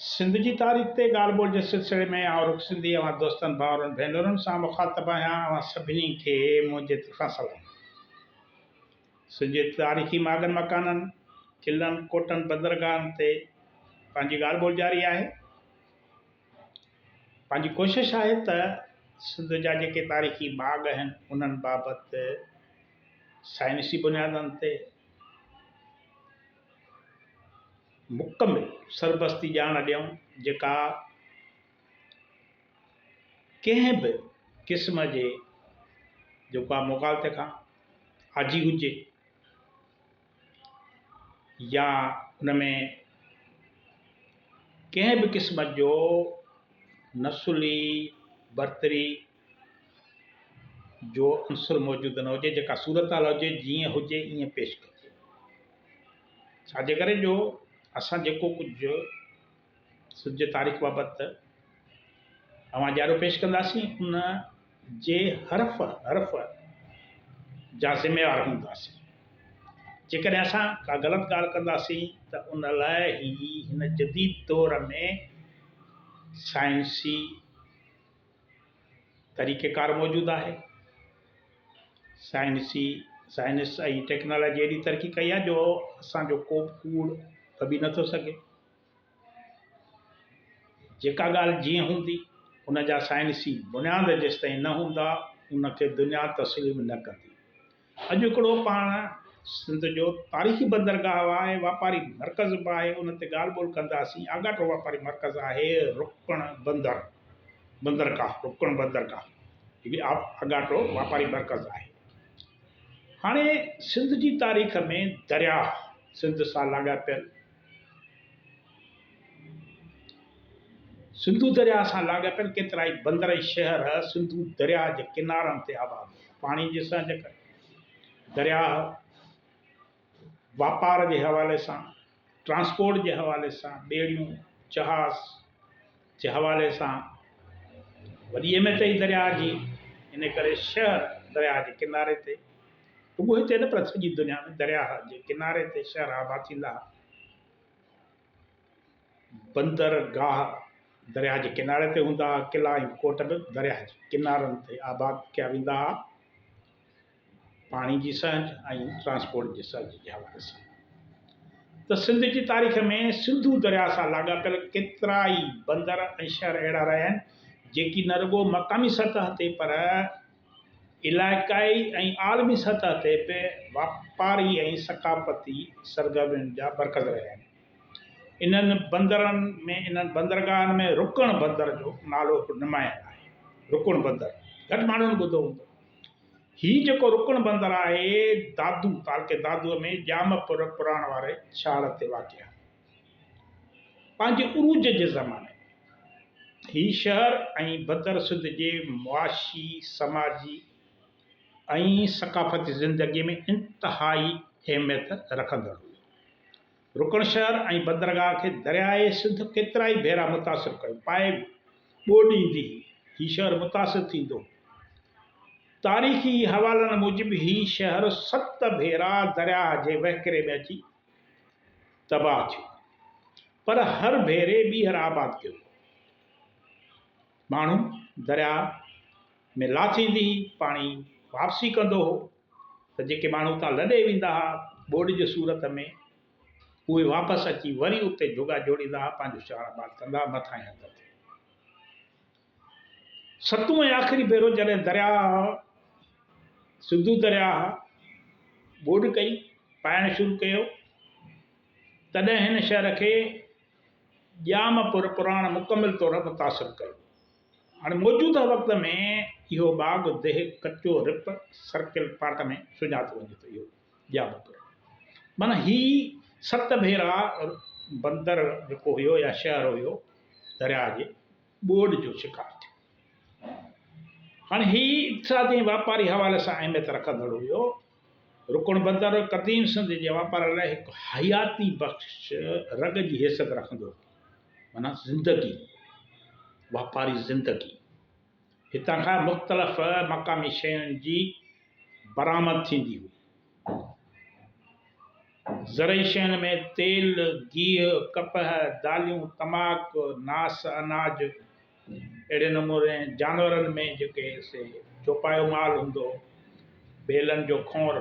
سنڌ جي تاريخ تي ڳالهه ٻولهه جي سلسلي ۾ آئون رخ سنڌي اوهان دوستن، ڀائرن، ڀينرن سان مخاطب آهيان. اوهان سڀني کي منهنجي طرفان سلام. سنڌ جي تاريخي ماڳن مڪانن، قلعن، ڪوٽن، بندرگاهن تي پنهنجي ڳالهه ٻولهه جاري آهي. پنهنجي ڪوشش آهي ته سنڌ جا جيڪي تاريخي ماڳ آهن انهن بابت سائنسي بنيادن تي مڪمل سربستي ڄاڻ ڏيون جيڪا ڪنهن به قسم جي جيڪو آهي مغالطي کان آجي هجي يا ان ۾ ڪنهن به قسم جو نسلي برتري جو عنصر موجود نه هجي جيڪا صورتحال هجي جيئن هجي ائين پيش ڪجي ڇا جي ڪري جو اسان جيڪو ڪجهه سنڌ جي تاريخ بابت اوهان جي آڏو پيش ڪنداسين ان جي حرف حرف جا ذميوار هونداسين جيڪڏهن اسان ڪا غلط ڳالهه ڪنداسين ته ان لاء هي هن جديد دور ۾ سائنسي طريقيڪار موجود آهي. سائنسي سائنس ۽ ٽيڪنالاجي ايڏي ترقي ڪئي آهي جو اسان جو ڪو به ڪوڙ دٻي نٿو سگهي. جيڪا ڳالهه جيئن هوندي ان جا سائنسي بنياد جيستائين نه هوندا ان کي دنيا تسليم نه ڪندي. اڄ هڪڙو پاڻ سنڌ جو تاريخي بندرگاهه آهي، واپاري مرڪز به آهي، ان تي ڳالهه ٻولهه ڪنداسين. آڳاٽو واپاري مرڪز آهي رڪڻ بندر، بندرگاهه، رڪڻ بندرگاهه هي به آڳاٽو واپاري مرڪز آهي. هاڻي سنڌ جي تاريخ ۾ درياهه سنڌ سان لاڳاپيل سنڌو درياهه سان لاڳاپيل ڪيترائي بندر ۽ شهر سنڌو درياهه جي ڪنارن تي آباد هئا. پاڻي جي سهنج ڪري درياهه واپار جي حوالي سان، ٽرانسپورٽ جي حوالي سان، ٻيڙيون، جهاز جي حوالي سان وڏي اهميت هئي درياهه جي. ان ڪري شهر درياهه جي ڪناري تي، رڳو هتي نه پر سڄي دنيا ۾ درياهه جي ڪناري تي شهر آباد ٿيندا هئا. بندرگاهه درياهه جي ڪناري تي هوندا هئا، قلعا ۽ ڪوٽ به درياهه جي ڪنارن تي آباد ڪيا ويندا هئا. پاڻي جي سهنج ۽ ٽرانسپورٽ جي سهنج جي حوالي سان ته سنڌ جي تاريخ ۾ سنڌو درياهه سان لاڳاپيل ڪيترائي بندر ۽ شهر اهڙا رهيا آهن، جيڪي نه رڳو مقامي سطح تي پر علائقائي ۽ عالمي سطح تي به واپاري ۽ ثقافتي سرگرمين جا مرڪز رهيا آهن. انهن بندرن ۾ انهن بندرگاهن ۾ رڪڻ بندر جو نالو هڪ نمايان آهي. رڪڻ بندر گهٽ ماڻهن ٻڌو هوندو. هي جيڪو رڪڻ بندر آهي دادو تعلقي دادوء ۾ ڄام پور پراڻ واري ڇاڙ تي واقع آهي. پنهنجي عروج جي زماني ۾ هي شهر ۽ بندر سنڌ جي معاشي، سماجي ۽ ثقافتي زندگيء ۾ انتهائي اهميت رکندڙ هيو. رڪڻ شهر ۽ بندرگاهه کي درياء سنڌ ڪيترائي ڀيرا متاثر ڪيو. پائي ٻوڏ ايندي هئي، هي شهر متاثر ٿيندو هو. تاريخي حوالن موجب هي شهر ست ڀيرا درياهه جي وهڪري ۾ اچي تباهه ٿيو، پر هر ڀيري ٻيهر آباد ڪيو ويو. ماڻهو درياهه ۾ لاٿ ايندي هئي، پاڻي واپسي ڪندو هو. ته جيڪي ماڻهو اتان لڏي ويندا ها ٻوڏ جي صورت ۾ اهي واپس اچي وري اتي جهڳا جوڙيندا ها پنهنجو شهر آباد ڪندا ها مٿانهين هنڌ تي. ستون ۽ آخري ڀيرو جڏهن درياهه سنڌو درياهه ٻوڏ ڪئي پائڻ شروع ڪيو تڏهن هن شهر کي ڄام پور پراڻ مڪمل طور متاثر ڪيو. هاڻي موجوده وقت ۾ اهو باغ ديهه ڪچو رپ سرڪل پاٽ ۾ سڃاتو وڃي ٿو اهو ڄام پور معنيٰ هي ست ڀيرا بندر جيڪو هيو يا شهر هيو درياء جي ٻوڏ جو شڪار ٿيو. هاڻي هي اقتصادي ۽ واپاري حوالي سان اهميت رکندڙ هيو. رڪڻ بندر قديم سنڌ جي واپار لاء هڪ حياتي بخش رڳ جي حيثيت رکندو هو. معنيٰ زندگي، واپاري زندگي. هتان کان مختلف مقامي شين جي برآمد ٿيندي هئي. زرعي شين ۾ تيل، گيهه، ڪپهه، داليون، تماڪ، ناس، اناج، اهڙي نموني جانورن ۾ جيڪي سي چوپايو مال هوندو هو، ٻيلن جو کونر،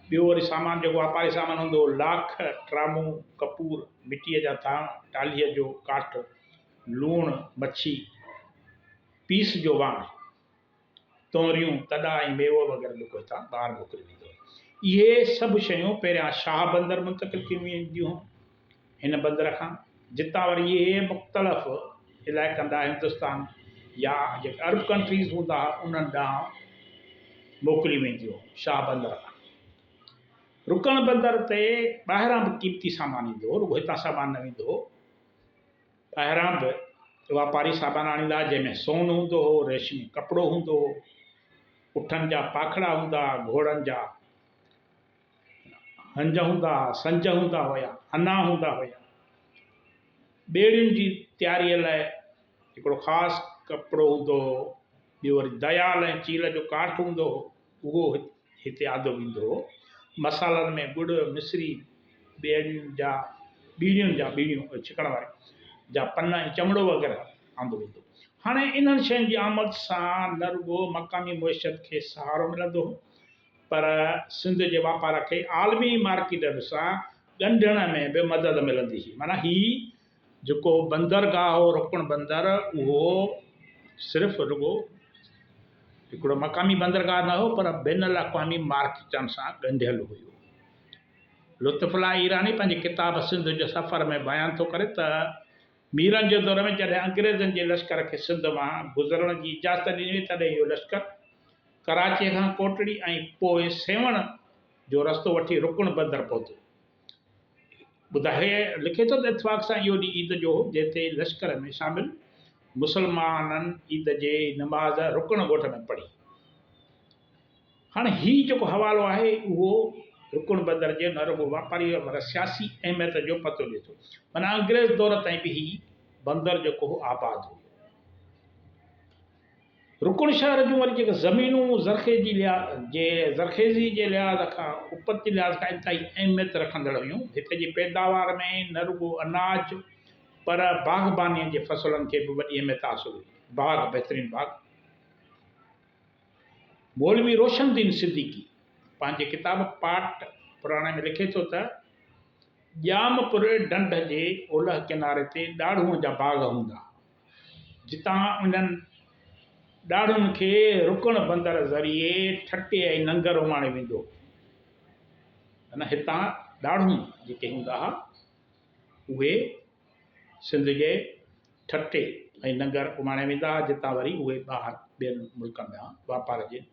ٻيو وري سامان جيڪو واپاري سامان هوندو هو، لاک، ٽرامون، ڪپور، مٽيء جا ٿانء، ٽالهيء جو ڪاٺ، لوڻ، مڇي، پيس جو واڻ. تونريون، تڏا ۽ ميوو وغيره جيڪو هتان ٻاهر موڪليو ويندو هو. اهي سڀ شيون پهريان شاهه بندر منتقل ڪيون وينديون هيون. هن بندر کان جتان وري اهي مختلف علائقن ڏانهن هندستان يا جيڪي عرب ڪنٽريز هوندا هئا انهن ڏانهن موڪليون وينديون هيون شاهه بندر کان. رڪڻ بندر تي ٻاهران به قيمتي سامان ايندو هو، رڳو هتان سامان نه ويندو هو. ٻاهران به واپاري سامان آڻيندا هئا، جنهن ۾ سون هوندو هو، ريشمي ڪپڙو هوندو هو، اٺن جا پاکڙا هوندا هئا، گهوڙن جا هنج هوندا هئا، سنج هوندا هيا، هنا هوندا هيا. ٻيڙين جي تياريء لاء هڪڙو خاص ڪپڙو هوندو هو، ٻيو وري ديال ۽ چيل جو ڪاٺ هوندو هو، اهو هتي آندو ويندو هو. مصالحن ۾ ڳڙ، مصري، ٻيڙين جا ٻيڙين جا ٻيڙيون ڇڪڻ واريون جا پن ۽ چمڙو وغيره آندو ويندو هو. هاڻي انهن شين جي آمد سان نه رڳو مقامي معيشت کي سهارو ملندو هو پر سنڌ جي واپار کي عالمي مارڪيٽن سان ڳنڍڻ ۾ به مدد ملندي هئي. معنيٰ هي جيڪو بندرگاهه هو رڪڻ بندر اهو صرف رڳو هڪڙو مقامي بندرگاهه نه هو پر بين الاقوامي مارڪيٽن سان ڳنڍيل هيو. لطف الله ايراني پنهنجي ڪتاب سنڌ جو سفر ۾ بيان ٿو ڪري ته ميرن جي دور ۾ جڏهن انگريزن جي لشڪر کي سنڌ مان گذرڻ جي اجازت ڏني وئي تڏهن اهو لشڪر ڪراچيء کان ڪوٽڙي ۽ پوء سيوهڻ جو رستو وٺي رڪڻ بندر پهتو. ٻڌائي لکي ٿو ته اتفاق سان اهو ڏينهن عيد جو هو جنهن تي لشڪر ۾ شامل مسلمانن عيد جي نماز رڪڻ ڳوٺ ۾ پڙهي. هاڻي هي جيڪو حوالو آهي اهو رڪڻ بندر جي نه رڳو واپاري پر سياسي اهميت جو پتو ڏئي ٿو. معنيٰ انگريز دور تائين به هي بندر جيڪو هو آباد هو. رڪڻ شهر جون وري جيڪي زمينون زرخيزي جي زرخيزي جي لحاظ کان اپت جي لحاظ کان انتهائي اهميت رکندڙ هيون. هتي جي پيداوار ۾ نه رڳو اناج پر باغبانيء جي فصلن کي به وڏي اهميت حاصل هئي. باغ بهترين باغ. مولوي روشن الدين صديقي پنهنجي ڪتاب پاٽ پراڻي ۾ لکي ٿو ته، ڄام پور ڍنڍ جي اولهه ڪناري تي ڏاڙهونء جا باغ هوندا. جتان انهن ڏاڙهن کي رڪڻ بندر ذريعي ٺٽي ۽ ننگر اماڻيو ويندو هو. معنيٰ هتان ڏاڙهون جيڪي هوندا ها، اهي سنڌ جي ٺٽي ۽ ننگر اماڻيا ويندا ها، جتان وري اهي ٻاهر ٻين ملڪن ڏانهن واپار جي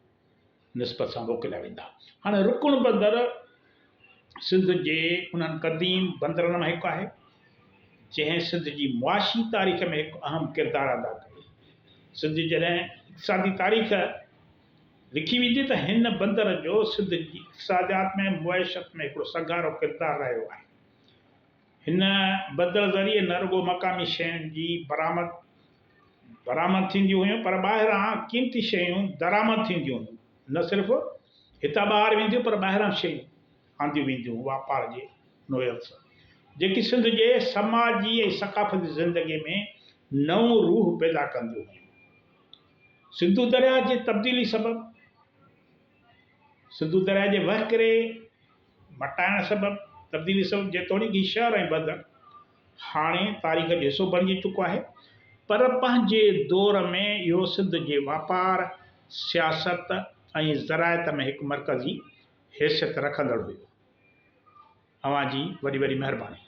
نسبت سان موڪليا ويندا. هاڻي رڪڻ بندر سنڌ جي انهن قديم بندرن مان هڪ آهي، جنهن سنڌ جي معاشي تاريخ ۾ هڪ اهم ڪردار ادا ڪيو. سنڌ جي جڏهن اقتصادي تاريخ لکي ويندي ته هن بندر جو سنڌ جي اقتصاديات ۾ معيشت ۾ هڪڙو سگهارو ڪردار رهيو آهي. هن بندر ذريعي نه رڳو مقامي شين جي برآمد برآمد ٿينديون هيون پر ٻاهران قيمتي شيون درآمد ٿينديون هيون. نه صرف هتان ٻاهر وينديون پر ٻاهران شيون آنديون وينديون هيون واپار جي نوعيت سان جيڪي سنڌ جي سماجي ۽ ثقافتي زندگي ۾ نئون روح پيدا ڪنديون هيون. سنڌو درياهه جي تبديلي سبب سنڌو درياهه جي وهڪري مٽائڻ سبب تبديلي سبب جيتوڻيڪ هي شهر ۽ بندر هاڻي تاريخ جو حصو بڻجي چڪو آهي پر پنهنجي دور ۾ اهو سنڌ جي واپار، سياست ۽ زراعت ۾ هڪ مرڪزي حيثيت رکندڙ هيو. اوهان جي وڏي وڏي مهرباني.